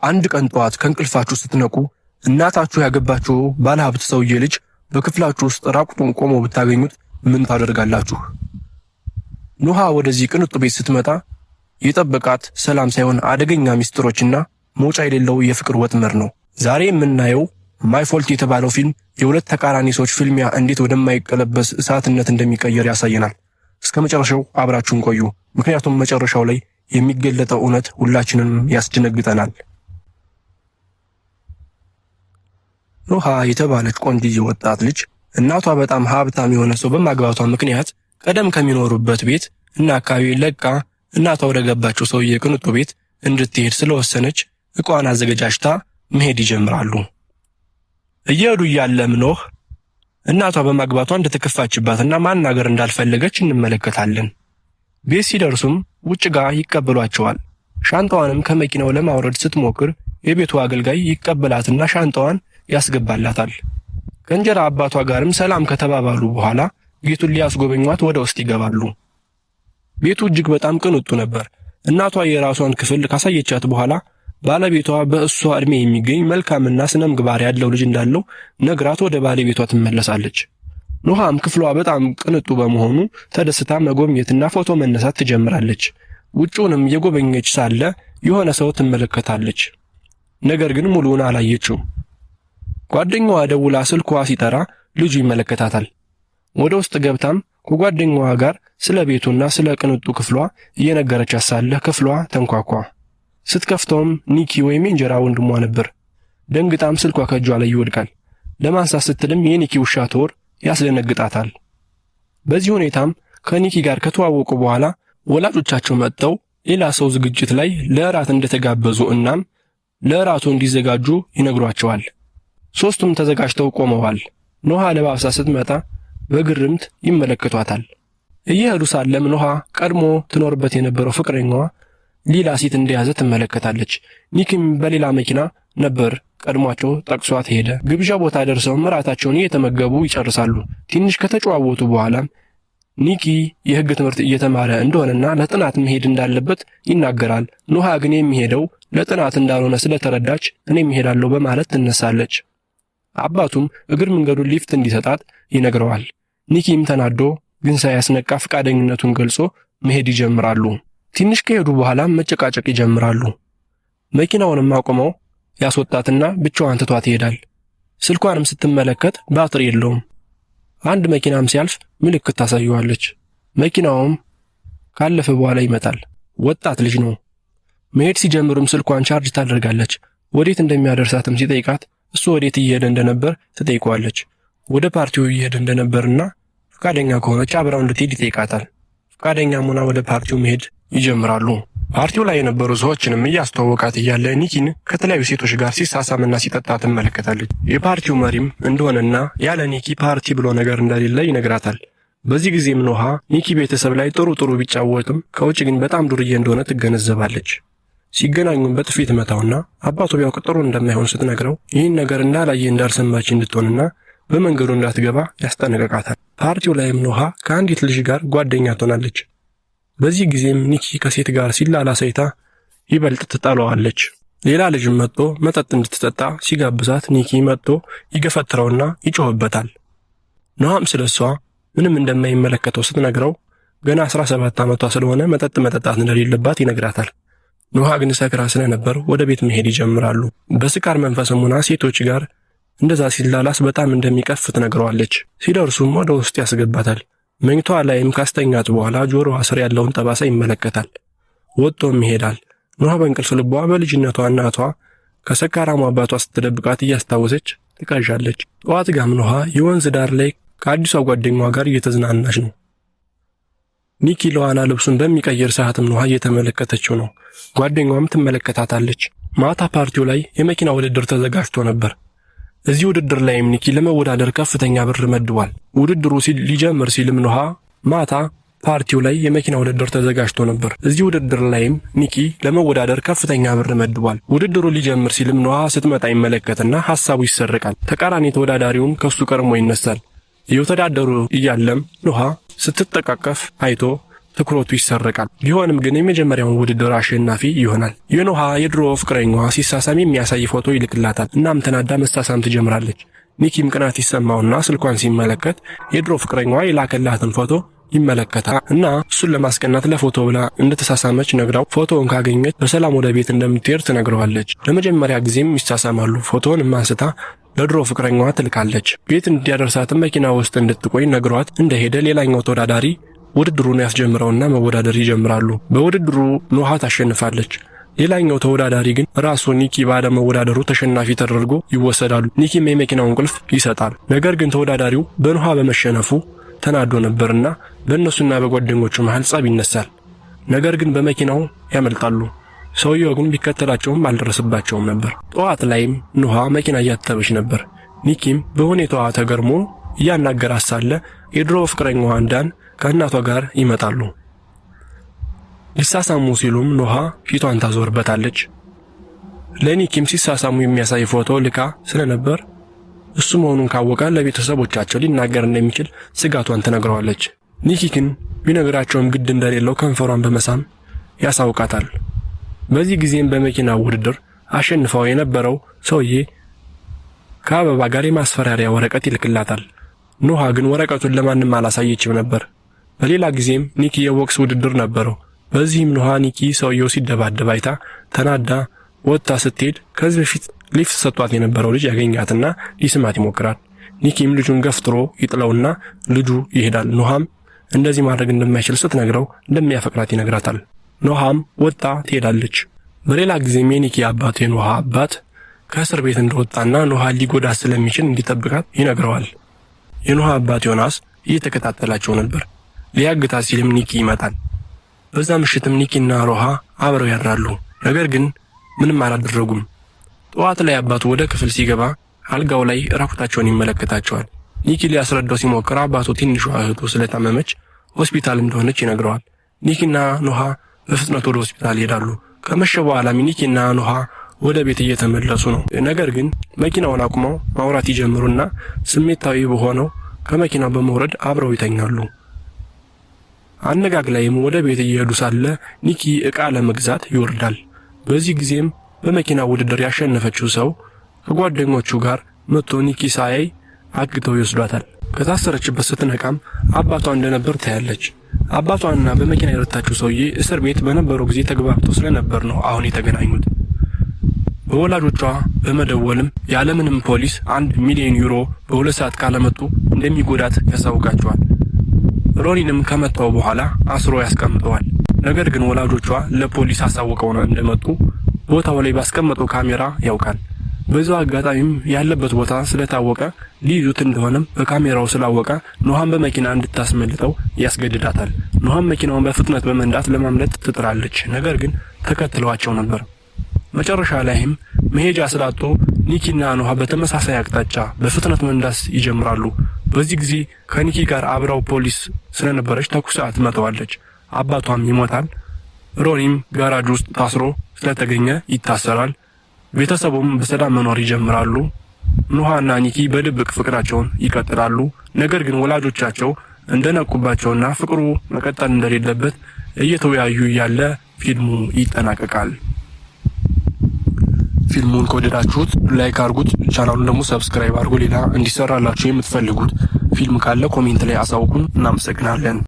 አንድ ቀን ጠዋት ከእንቅልፋችሁ ስትነቁ እናታችሁ ያገባችው ባለሀብት ሰውዬ ልጅ በክፍላችሁ ውስጥ ራቁቱን ቆሞ ብታገኙት ምን ታደርጋላችሁ? ኖሃ ወደዚህ ቅንጡ ቤት ስትመጣ የጠበቃት ሰላም ሳይሆን አደገኛ ሚስጥሮችና መውጫ የሌለው የፍቅር ወጥመድ ነው። ዛሬ የምናየው My Fault የተባለው ፊልም የሁለት ተቃራኒ ሰዎች ፍልሚያ እንዴት ወደማይቀለበስ እሳትነት እንደሚቀየር ያሳየናል። እስከ መጨረሻው አብራችሁን ቆዩ፣ ምክንያቱም መጨረሻው ላይ የሚገለጠው እውነት ሁላችንንም ያስደነግጠናል። ኖሃ የተባለች ቆንጅዬ ወጣት ልጅ እናቷ በጣም ሀብታም የሆነ ሰው በማግባቷ ምክንያት ቀደም ከሚኖሩበት ቤት እና አካባቢ ለቃ እናቷ ወደ ገባችው ሰውዬ ቅንጡ ቤት እንድትሄድ ስለወሰነች ዕቃዋን አዘገጃጅታ መሄድ ይጀምራሉ። እየሄዱ እያለም ኖህ እናቷ በማግባቷ እንደተከፋችባትና ማናገር እንዳልፈለገች እንመለከታለን። ቤት ሲደርሱም ውጭ ጋር ይቀበሏቸዋል። ሻንጣዋንም ከመኪናው ለማውረድ ስትሞክር የቤቱ አገልጋይ ይቀበላትና ሻንጣዋን ያስገባላታል። ከእንጀራ አባቷ ጋርም ሰላም ከተባባሉ በኋላ ቤቱን ሊያስጎበኟት ወደ ውስጥ ይገባሉ። ቤቱ እጅግ በጣም ቅንጡ ነበር። እናቷ የራሷን ክፍል ካሳየቻት በኋላ ባለቤቷ በእሷ ዕድሜ የሚገኝ መልካምና ስነ ምግባር ያለው ልጅ እንዳለው ነግራት ወደ ባለቤቷ ትመለሳለች። ኖሃም ክፍሏ በጣም ቅንጡ በመሆኑ ተደስታ መጎብኘትና ፎቶ መነሳት ትጀምራለች። ውጭውንም የጎበኘች ሳለ የሆነ ሰው ትመለከታለች። ነገር ግን ሙሉውን አላየችውም። ጓደኛዋ ደውላ ስልኳ ሲጠራ ልጁ ይመለከታታል። ወደ ውስጥ ገብታም ከጓደኛዋ ጋር ስለ ቤቱና ስለ ቅንጡ ክፍሏ እየነገረቻት ሳለ ክፍሏ ተንኳኳ። ስትከፍተውም ኒኪ ወይም የእንጀራ ወንድሟ ነበር። ደንግጣም ስልኳ ከእጇ ላይ ይወድቃል። ለማንሳት ስትልም የኒኪ ውሻ ቶር ያስደነግጣታል። በዚህ ሁኔታም ከኒኪ ጋር ከተዋወቁ በኋላ ወላጆቻቸው መጥተው ሌላ ሰው ዝግጅት ላይ ለእራት እንደተጋበዙ እናም ለእራቱ እንዲዘጋጁ ይነግሯቸዋል። ሶስቱም ተዘጋጅተው ቆመዋል። ኖሃ ለባብሳ ስትመጣ በግርምት ይመለከቷታል። እየሄዱ ሳለም ኖሃ ቀድሞ ትኖርበት የነበረው ፍቅረኛዋ ሌላ ሴት እንደያዘ ትመለከታለች። ኒኪም በሌላ መኪና ነበር ቀድሟቸው ጠቅሷት ሄደ። ግብዣ ቦታ ደርሰውም እራታቸውን እየተመገቡ ይጨርሳሉ። ትንሽ ከተጨዋወቱ በኋላም ኒኪ የሕግ ትምህርት እየተማረ እንደሆነና ለጥናት መሄድ እንዳለበት ይናገራል። ኖሃ ግን የሚሄደው ለጥናት እንዳልሆነ ስለተረዳች እኔም እሄዳለሁ በማለት ትነሳለች። አባቱም እግር መንገዱን ሊፍት እንዲሰጣት ይነግረዋል። ኒኪም ተናዶ ግን ሳያስነቃ ፈቃደኝነቱን ገልጾ መሄድ ይጀምራሉ። ትንሽ ከሄዱ በኋላ መጨቃጨቅ ይጀምራሉ። መኪናውንም አቁመው ያስወጣትና ብቻዋን ትቷት ይሄዳል። ስልኳንም ስትመለከት ባትሪ የለውም። አንድ መኪናም ሲያልፍ ምልክት ታሳየዋለች። መኪናውም ካለፈ በኋላ ይመጣል። ወጣት ልጅ ነው። መሄድ ሲጀምሩም ስልኳን ቻርጅ ታደርጋለች። ወዴት እንደሚያደርሳትም ሲጠይቃት እሱ ወዴት እየሄደ እንደነበር ትጠይቀዋለች። ወደ ፓርቲው እየሄደ እንደነበርና ፈቃደኛ ከሆነች አብራው እንድትሄድ ይጠይቃታል። ፈቃደኛ ሆና ወደ ፓርቲው መሄድ ይጀምራሉ። ፓርቲው ላይ የነበሩ ሰዎችንም እያስተዋወቃት እያለ ኒኪን ከተለያዩ ሴቶች ጋር ሲሳሳምና ሲጠጣ ትመለከታለች። የፓርቲው መሪም እንደሆነና ያለ ኒኪ ፓርቲ ብሎ ነገር እንደሌለ ይነግራታል። በዚህ ጊዜም ኖሃ ኒኪ ቤተሰብ ላይ ጥሩ ጥሩ ቢጫወትም ከውጭ ግን በጣም ዱርዬ እንደሆነ ትገነዘባለች። ሲገናኙም በጥፊ ትመታውና አባቱ ቢያውቅ ጥሩ እንደማይሆን ስትነግረው ይህን ነገር እንዳላየ እንዳልሰማች እንድትሆንና በመንገዱ እንዳትገባ ያስጠነቅቃታል። ፓርቲው ላይም ኖሃ ከአንዲት ልጅ ጋር ጓደኛ ትሆናለች። በዚህ ጊዜም ኒኪ ከሴት ጋር ሲላላስ አይታ ይበልጥ ትጠላዋለች። ሌላ ልጅም መጥቶ መጠጥ እንድትጠጣ ሲጋብዛት ኒኪ መጥቶ ይገፈትረውና ይጮህበታል። ኖሃም ስለሷ ምንም እንደማይመለከተው ስትነግረው ገና 17 ዓመቷ ስለሆነ መጠጥ መጠጣት እንደሌለባት ይነግራታል። ኖሃ ግን ሰክራ ስለነበር ወደ ቤት መሄድ ይጀምራሉ። በስካር መንፈስም ሆና ሴቶች ጋር እንደዛ ሲላላስ በጣም እንደሚቀፍ ትነግረዋለች። ሲደርሱም ወደ ውስጥ ያስገባታል። መኝታዋ ላይም ካስተኛት በኋላ ጆሮዋ ስር ያለውን ጠባሳ ይመለከታል። ወጥቶም ይሄዳል። ኖሃ በእንቅልፍ ልቧ በልጅነቷ እናቷ ከሰካራሙ አባቷ ስትደብቃት እያስታወሰች ትቃዣለች። ጠዋት ጋም ኖሃ የወንዝ ዳር ላይ ከአዲሷ ጓደኛዋ ጋር እየተዝናናች ነው። ኒኪ ለዋና ልብሱን በሚቀይር ሰዓትም ኖሃ እየተመለከተችው ነው። ጓደኛዋም ትመለከታታለች። ማታ ፓርቲው ላይ የመኪና ውድድር ተዘጋጅቶ ነበር። እዚህ ውድድር ላይም ኒኪ ለመወዳደር ከፍተኛ ብር መድቧል። ውድድሩ ሊጀምር ሲልም ኖሃ ማታ ፓርቲው ላይ የመኪና ውድድር ተዘጋጅቶ ነበር። እዚህ ውድድር ላይም ኒኪ ለመወዳደር ከፍተኛ ብር መድቧል። ውድድሩ ሊጀምር ሲልም ኖሃ ስትመጣ ይመለከትና ሐሳቡ ይሰርቃል። ተቃራኒ ተወዳዳሪውም ከሱ ቀድሞ ይነሳል። እየተወዳደሩ እያለም ኖሃ ስትጠቃቀፍ አይቶ ትኩረቱ ይሰረቃል። ቢሆንም ግን የመጀመሪያውን ውድድር አሸናፊ ይሆናል። የኖሃ የድሮ ፍቅረኛዋ ሲሳሳም የሚያሳይ ፎቶ ይልክላታል። እናም ተናዳ መሳሳም ትጀምራለች። ኒኪም ቅናት ይሰማውና ስልኳን ሲመለከት የድሮ ፍቅረኛዋ የላከላትን ፎቶ ይመለከታል እና እሱን ለማስቀናት ለፎቶ ብላ እንደተሳሳመች ነግራው ፎቶውን ካገኘች በሰላም ወደ ቤት እንደምትሄድ ትነግረዋለች። ለመጀመሪያ ጊዜም ይሳሳማሉ። ፎቶውን አንስታ ለድሮ ፍቅረኛዋ ትልካለች። ቤት እንዲያደርሳትም መኪና ውስጥ እንድትቆይ ነግሯት እንደሄደ ሌላኛው ተወዳዳሪ ውድድሩን ያስጀምረውና መወዳደር ይጀምራሉ። በውድድሩ ኖሃ ታሸንፋለች። ሌላኛው ተወዳዳሪ ግን ራሱ ኒኪ ባለመወዳደሩ ተሸናፊ ተደርጎ ይወሰዳሉ። ኒኪም የመኪናውን ቁልፍ ይሰጣል። ነገር ግን ተወዳዳሪው በኖሃ በመሸነፉ ተናዶ ነበርና በእነሱና በጓደኞቹ መሃል ጸብ ይነሳል። ነገር ግን በመኪናው ያመልጣሉ። ሰውየው ግን ቢከተላቸውም አልደረሰባቸውም ነበር። ጠዋት ላይም ኖሃ መኪና እያጠበች ነበር። ኒኪም በሁኔታዋ ተገርሞ እያናገራት ሳለ የድሮ ፍቅረኛዋ ዳን ከእናቷ ጋር ይመጣሉ። ሊሳሳሙ ሲሉም ኖሃ ፊቷን ታዞርበታለች። ለኒኪም ሲሳሳሙ የሚያሳይ ፎቶ ልካ ስለነበር እሱ መሆኑን ካወቀ ለቤተሰቦቻቸው ሊናገር እንደሚችል ስጋቷን ትነግረዋለች። ኒኪ ግን ቢነግራቸውም ግድ እንደሌለው ከንፈሯን በመሳም ያሳውቃታል። በዚህ ጊዜም በመኪና ውድድር አሸንፈው የነበረው ሰውዬ ከአበባ ጋር የማስፈራሪያ ወረቀት ይልክላታል። ኖሃ ግን ወረቀቱን ለማንም አላሳየችም ነበር። በሌላ ጊዜም ኒኪ የቦክስ ውድድር ነበረው። በዚህም ኖሃ ኒኪ ሰውየው ሲደባደብ አይታ ተናዳ ወጥታ ስትሄድ ከዚህ በፊት ሊፍት ሰጥቷት የነበረው ልጅ ያገኛትና ሊስማት ይሞክራል። ኒኪም ልጁን ገፍትሮ ይጥለውና ልጁ ይሄዳል። ኖሃም እንደዚህ ማድረግ እንደማይችል ስትነግረው እንደሚያፈቅራት ይነግራታል። ኖሃም ወጣ ትሄዳለች። በሌላ ጊዜም የኒኪ አባት የኖሃ አባት ከእስር ቤት እንደወጣና ኖሃ ሊጎዳ ስለሚችል እንዲጠብቃት ይነግረዋል። የኖሃ አባት ዮናስ እየተከታተላቸው ነበር። ሊያግታት ሲልም ኒኪ ይመጣል። በዛ ምሽትም ኒኪና ሮሃ አብረው ያድራሉ። ነገር ግን ምንም አላደረጉም። ጠዋት ላይ አባቱ ወደ ክፍል ሲገባ አልጋው ላይ ራቁታቸውን ይመለከታቸዋል። ኒኪ ሊያስረዳው ሲሞክር አባቱ ትንሿ እህቱ ስለታመመች ሆስፒታል እንደሆነች ይነግረዋል። ኒኪና ኖሃ በፍጥነት ወደ ሆስፒታል ይሄዳሉ። ከመሸ በኋላም ኒኪና ኖሃ ወደ ቤት እየተመለሱ ነው። ነገር ግን መኪናውን አቁመው ማውራት ይጀምሩና ስሜታዊ በሆነው ከመኪናው በመውረድ አብረው ይተኛሉ። አነጋግ ላይም ወደ ቤት እየሄዱ ሳለ ኒኪ ዕቃ ለመግዛት ይወርዳል። በዚህ ጊዜም በመኪና ውድድር ያሸነፈችው ሰው ከጓደኞቹ ጋር መጥቶ ኒኪ ሳያይ አግተው ይወስዷታል። ከታሰረችበት ስትነቃም አባቷ እንደነበር ታያለች። አባቷና በመኪና የረታችው ሰውዬ እስር ቤት በነበረው ጊዜ ተግባብተው ስለነበር ነው አሁን የተገናኙት። በወላጆቿ በመደወልም ያለምንም ፖሊስ 1 ሚሊዮን ዩሮ በ2 ሰዓት ካለመጡ እንደሚጎዳት ያሳውቃቸዋል። ሮኒንም ከመታው በኋላ አስሮ ያስቀምጠዋል። ነገር ግን ወላጆቿ ለፖሊስ አሳውቀው እንደመጡ ቦታው ላይ ባስቀመጠው ካሜራ ያውቃል። በዛው አጋጣሚም ያለበት ቦታ ስለታወቀ ሊይዙት እንደሆነም በካሜራው ስላወቀ ኖሃን በመኪና እንድታስመልጠው ያስገድዳታል። ኖሃን መኪናውን በፍጥነት በመንዳት ለማምለጥ ትጥራለች። ነገር ግን ተከትለዋቸው ነበር። መጨረሻ ላይም መሄጃ ስላጡ ኒኪና ኖሃ በተመሳሳይ አቅጣጫ በፍጥነት መንዳት ይጀምራሉ። በዚህ ጊዜ ከኒኪ ጋር አብራው ፖሊስ ስለነበረች ተኩስ ትመታዋለች። አባቷም ይሞታል። ሮኒም ጋራጅ ውስጥ ታስሮ ስለተገኘ ይታሰራል። ቤተሰቡም በሰላም መኖር ይጀምራሉ። ኖሃና ኒኪ በድብቅ ፍቅራቸውን ይቀጥላሉ። ነገር ግን ወላጆቻቸው እንደነቁባቸውና ፍቅሩ መቀጠል እንደሌለበት እየተወያዩ እያለ ፊልሙ ይጠናቀቃል። ፊልሙን ከወደዳችሁት like አድርጉት፣ ቻናሉን ደግሞ subscribe አድርጉ። ሌላ እንዲሰራላችሁ የምትፈልጉት ፊልም ካለ comment ላይ አሳውቁን። እናመሰግናለን።